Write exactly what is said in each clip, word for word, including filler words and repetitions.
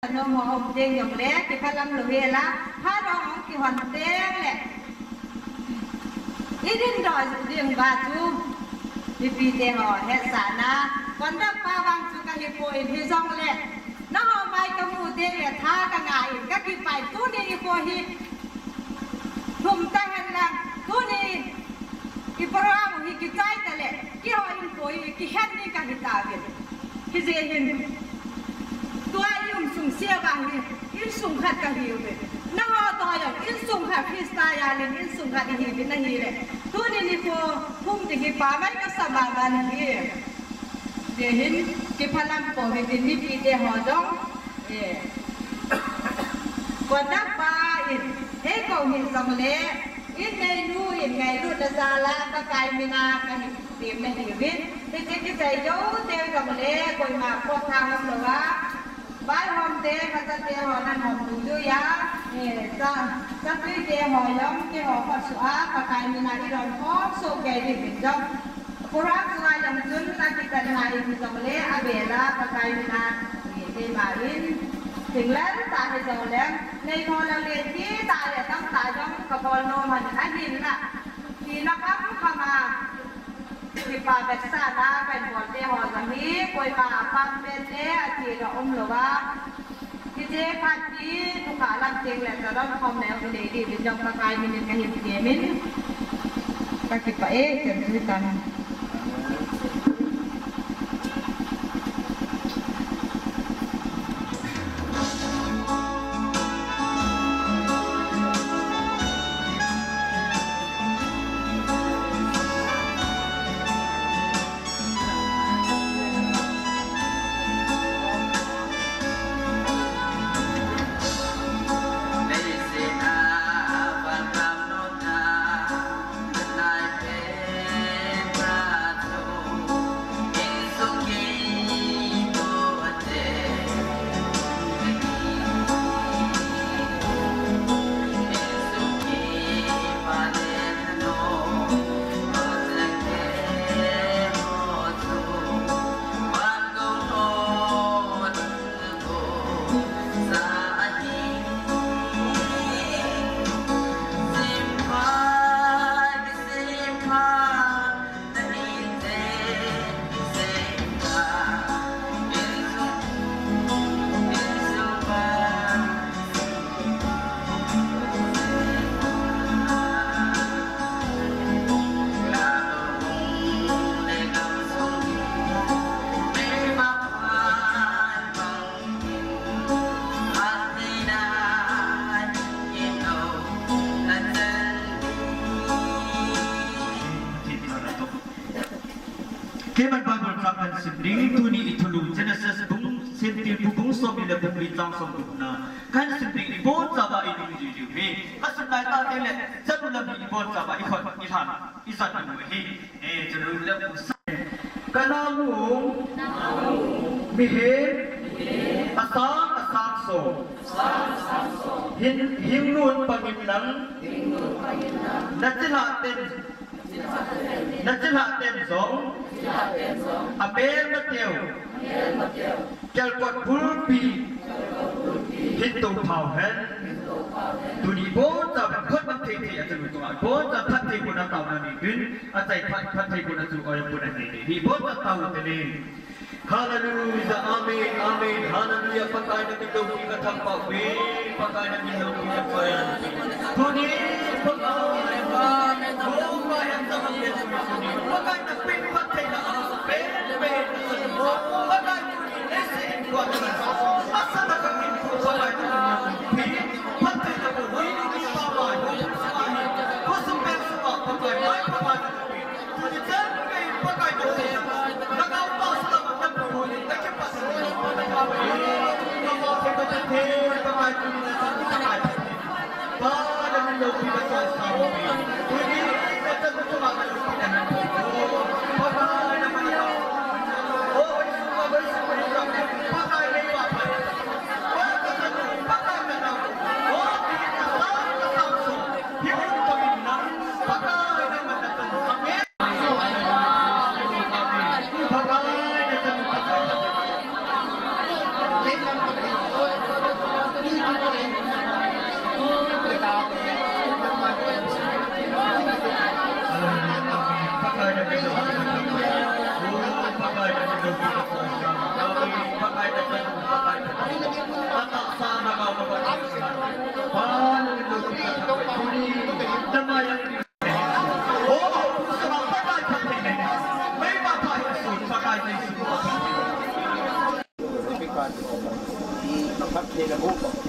Nom ho um teng jongle, kiphalam lou hela, phat hung kihon teng le. I dindoh ding uva chu, mipite ho hetsahna, conduct pa vang chu kahi poi, hijongle, nangho mai kamu teng le, tha kangah in, kakipah in, tuni nikho hi, lhum tahen lang, tuni i program hi kichai tale, kihou in koi, kihen ding kahi tauvin. Hijeh hin, tua i um sung sia vang hi, insung khat kahiuvin. Nangho toh jong, insung khat Christa jal in, insung khat ihiuvin ahile. Tuni nikho, lhum ding hi pamai kasa mama nahi. Hijeh hin, kiphalam pouvin, mipite ho jong, eh, conduct pa in, eikou hih jongle, in neinu in ngailutna jal a, Pakai mina kahin tem nahiuvin, hiche kichai jou teng jongle, koima khohthang umlouva, vaihom te, kachate ho nanhom dungjuiya, eh, cha, chatuite ho jong, keiho khosuh a, Pakai mina idon khom soh kei diuvin jong. Program chunga jong chun akichatna ihi jongle, abel a Pakai mina, keima in, thinglel tah hijongleng, neilou lou le, thi tah le, tamtah jong kabol nom ahin, ahinla, thina kham kham a, kipa vetsahna kahin bol te ho jong hi, koima apang pen le, athi doh umlouva. Hiche phat hi, thukha lam teng le, chalon khom le, hilei diuvin jong Pakai minin kahin temin. Kakipah e, chan chu tan. Keiman Bible chang kahin sim ding, tuni i thulu Genesis bung, Semtilpu bung somni le bung li chang somgup na. Kahin sim ding, ibonchauva i nung jiu jiu hi. Kasim lai tah teng le, chanu lam hi ibonchauva i khut, i lhan, i jat u hi. Eh, chanu lam u sa. Ka naonu, mihem, asang, asang so. Hin, hingnun pangin lang. Na chilhah ten. Na chilhah ten jong, amelmateu, kelkot bulpi, hin tophau hen. Tuni ibonchauva, khut mang thei thei a chanu tunga, ibonchauva phatthei pon a taona nei ding, achai phat, phatthei pon a chu oi pon a nei ding. Ibonchauva tao te ni. Hallelujah, amen, amen, hallelujah, Pakai na min loupi kathangvah uve, Pakai na min loupi kathangvah uve. Tuni, Pakai, Pakai na min phattheina a pen, pen, Pakai tuni, ese in kwa na, asa na ka min ko, Pakai na min loupi, phattheina ko, hoi ni pa mai, hoi ni pa mai, ko sum pen sum a, Pakai, mai Pakai na loupi.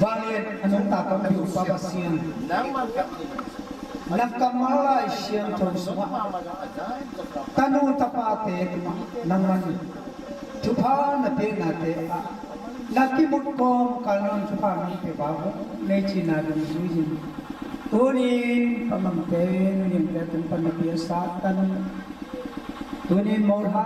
Valen anung ta tampi upa Pasian, nangma lai siangthou sunga tanu tapa te tuma nangman thupha napeh nate a, nakimut kom kal nan thupha nangpeh uva, neichena dungjuiyin tunin pamang te, nuniem te tungpan napeh sah tan, tunin molha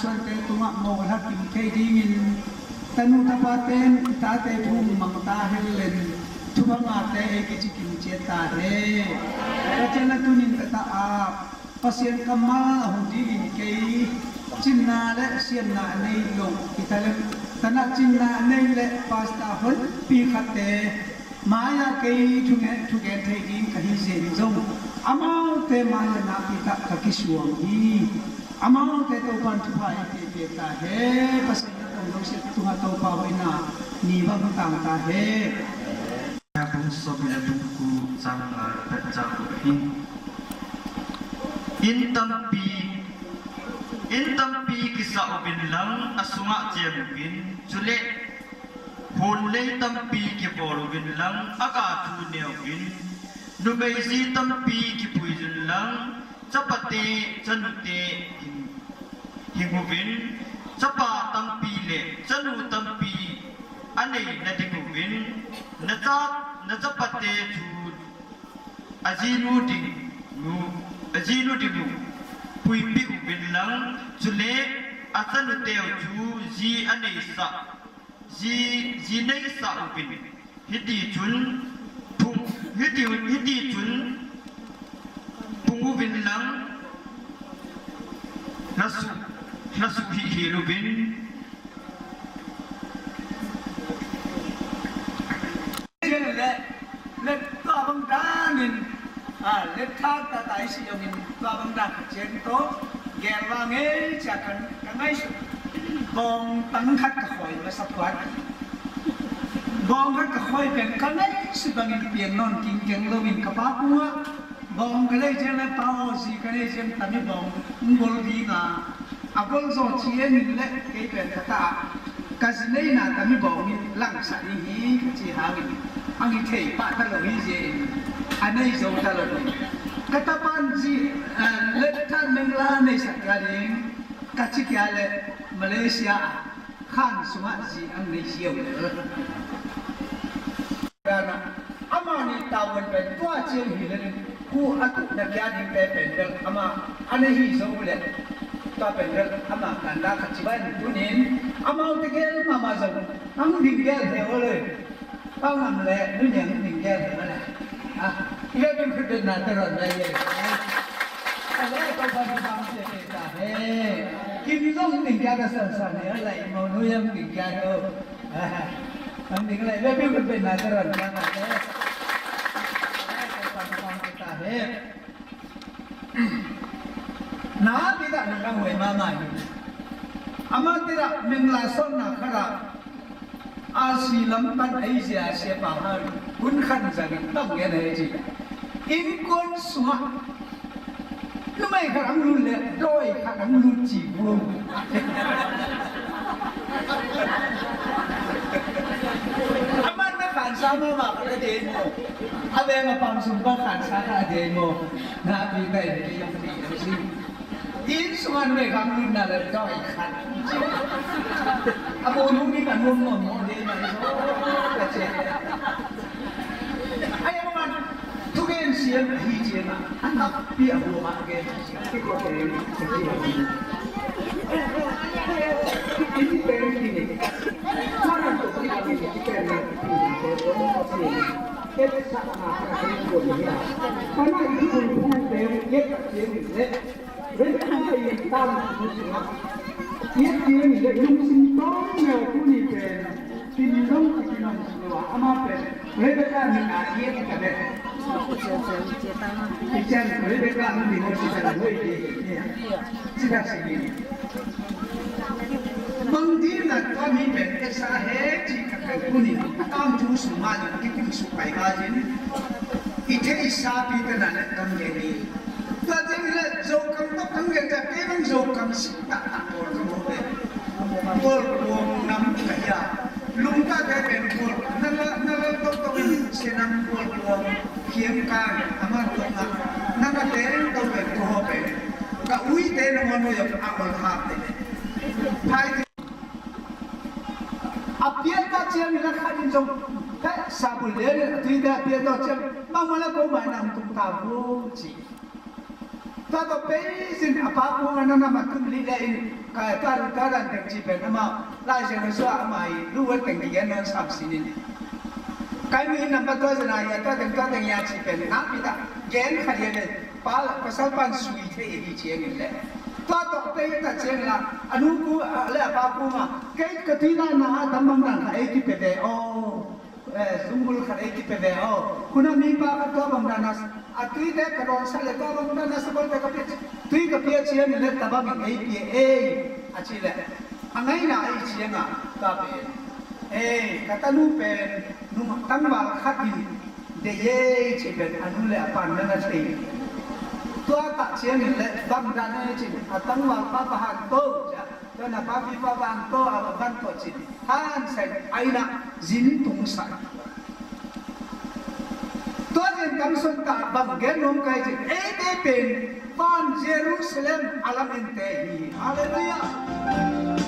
Suante tunga mo lhakim thei dingin tanu tapa ten tate thu mang ta hen len, thupha ma te ei kichi kim che ta he. Ka chena tunin ka ta a Pasian kammal a hung dingin kei chinna le siamna nei lou, italem tana chinna nei le pastor hon pi khat te maya kei thugen, thugen thei ding ka hi jen jong, amau te maya na pi ta ka kisuang hi. Amau te Topan thupha ei pe pe ta he, Pasian na tong lo se tunga Topa hoina ni bang tang ta he. Bung som le bung ko chang nga le pet chang ko hin. In tampi, in tampi kisah uvin lang asunga cheng uvin, chule hunlei tampi kibol uvin lang aga thu neo uvin, numei ji tampi kipui uvin lang chapate, chanute hin, hing uvin, chapa tampi le chanu tampi anei nading uvin, nacha, nachapate chu ajinu ding u, ajinu ding u puipi uvin lang, chule achanute u chu ji aneisah, ji, ji neisah uvin. Hiti chun phung, hiti, hiti chun phung uvin lang, lhasuh, lhasuh hih hih uvin. Le, le tua bang danin, a, le thak ta ta isi jongin tua bang dan ka cheng to, gel vang e, cha kan, ka ngaisut. Bong tang khat ka khoi masa phat. Bong khat ka khoi pen ka ngaisut bangin piang non king keng louvin ka pa kunga. Bong ka lei chen le pa o ji ka lei chen tami bong, ngol di nga. Agol jo chi e nin le kei pen ka ta. Ka ji nei na tami bong in lang sa ni hi ka chi hangin. Angi thei pa ta lo hi je in. Anei jo ta lo hi. Ka ta pan ji, eh, le ta meng la nei sa ka ding. Ka chi kia le Malaysia a. Khan sunga ji ang nei siau le. Dana, amani tavuan pen tua chiang hi le, khu atu na kia ding te pen bel ama, ana hi zo le, tua pen bel ama kan da kha chibai ni tunin, amau te gel mama zo, ang ding gel he o le, ang am le, nu nyang ding gel he o le. Ah, ile ding khu den na te ron na ye. Ale ko ba ni bang te te ta he. Kim zong ding kia da san san he, ale mo nu yang ding kia he o. Ah. Ang ding lai, le piu pen na ka ran ka na le. Na, tida nang hoi mama hi. Ama tida mengla sonna khat a, asi lam pan ahi jia sia pa ha, hun khan jang in tang ngen ahi ji. Inkuan sunga numei khat ang lut le, doi khat ang lut ji bu. Aman na khansa mama khat a dei mo. Aveng apam sung pa khansa khat a dei mo. Na, tida in kei jong ti si. Insunga numei khat ang lut na le doi khat. Abu nu ni kan nom nom mo dei na so ka che. Ai aman. Thugen siam ahi chena, anakpi a hua ma gen. Independent ni. Mana to ki ani ki pen na ki pen ko ko ko si. Et sa na ka ko ni ya. Pana i ko ko pe ye ka ni le. Ren ka ye tam ni si na. Ye ni le lung sin to me ko ni pen. Tin long ki tin long si na ama pen. Rebecca ni a ye ka be. Ichan Rebecca ni mo si ka hoi ye. Sida si ni. Bang di na to mi pen esa he chi ka pen kuni. Tam tu su ma ni ki kum su pai ga jin. Ite isa pi pe na le kam ye ni. Tua teng le Zokam pa phang le ta te bang Zokam si ta ta bol ka mo le. Bol bol nam ka ya. Lungta te pen bol. Na la, na la to to pen se nam bol bol. Kiam ka ama to na. Na ka te to pen to ho pen. Ka ui te na mo no ya a bol ha te. Phai te. A pian ta chiang ni la khat in jong. Ka sa bul le ni a tui ta pian ta chiang. Ma ma la ko mai nam tum ta bu chi. Tua toh peisin apa kong a nana ma tum li le in ka, ka, ka dan teng chi pen ama, lai sia na sua ama i, lu wa teng ki gen non sam sinin. Kai mi hin number tua sia na ya, tua teng, tua teng ya chi pen, na pi ta, gen kha ye le, pa, pasal pan sui the i chi en le. Tua toh pei ta cheng la, anu ku, a, le apa kong a, kei ka tui na na, tam bang dan kha ei ki pe de, oh. Eh, sungbul khat ei kipe ve o. Kuna mipa khat tua bang dan a, a tui te ka don sa le tua bang dan a sabol te ka pe. Tui ka pe chia ni le tabang in ei pe e. A chi le. A ngai na ei chia nga ka pe. Eh, ka tanu pe nu tangval khat in de ye chi pe anu le a pan na na sei. Tua ta chia ni le bang dan ei chi a tangval pa pa han to. Tua na papi pa vang to, a vang to chin. Han sai, aina, jin tung sai. Tua jin kam sun ta bang gen nom kai chin. Ei te pen, pan Jerusalem alam in te hi. Hallelujah.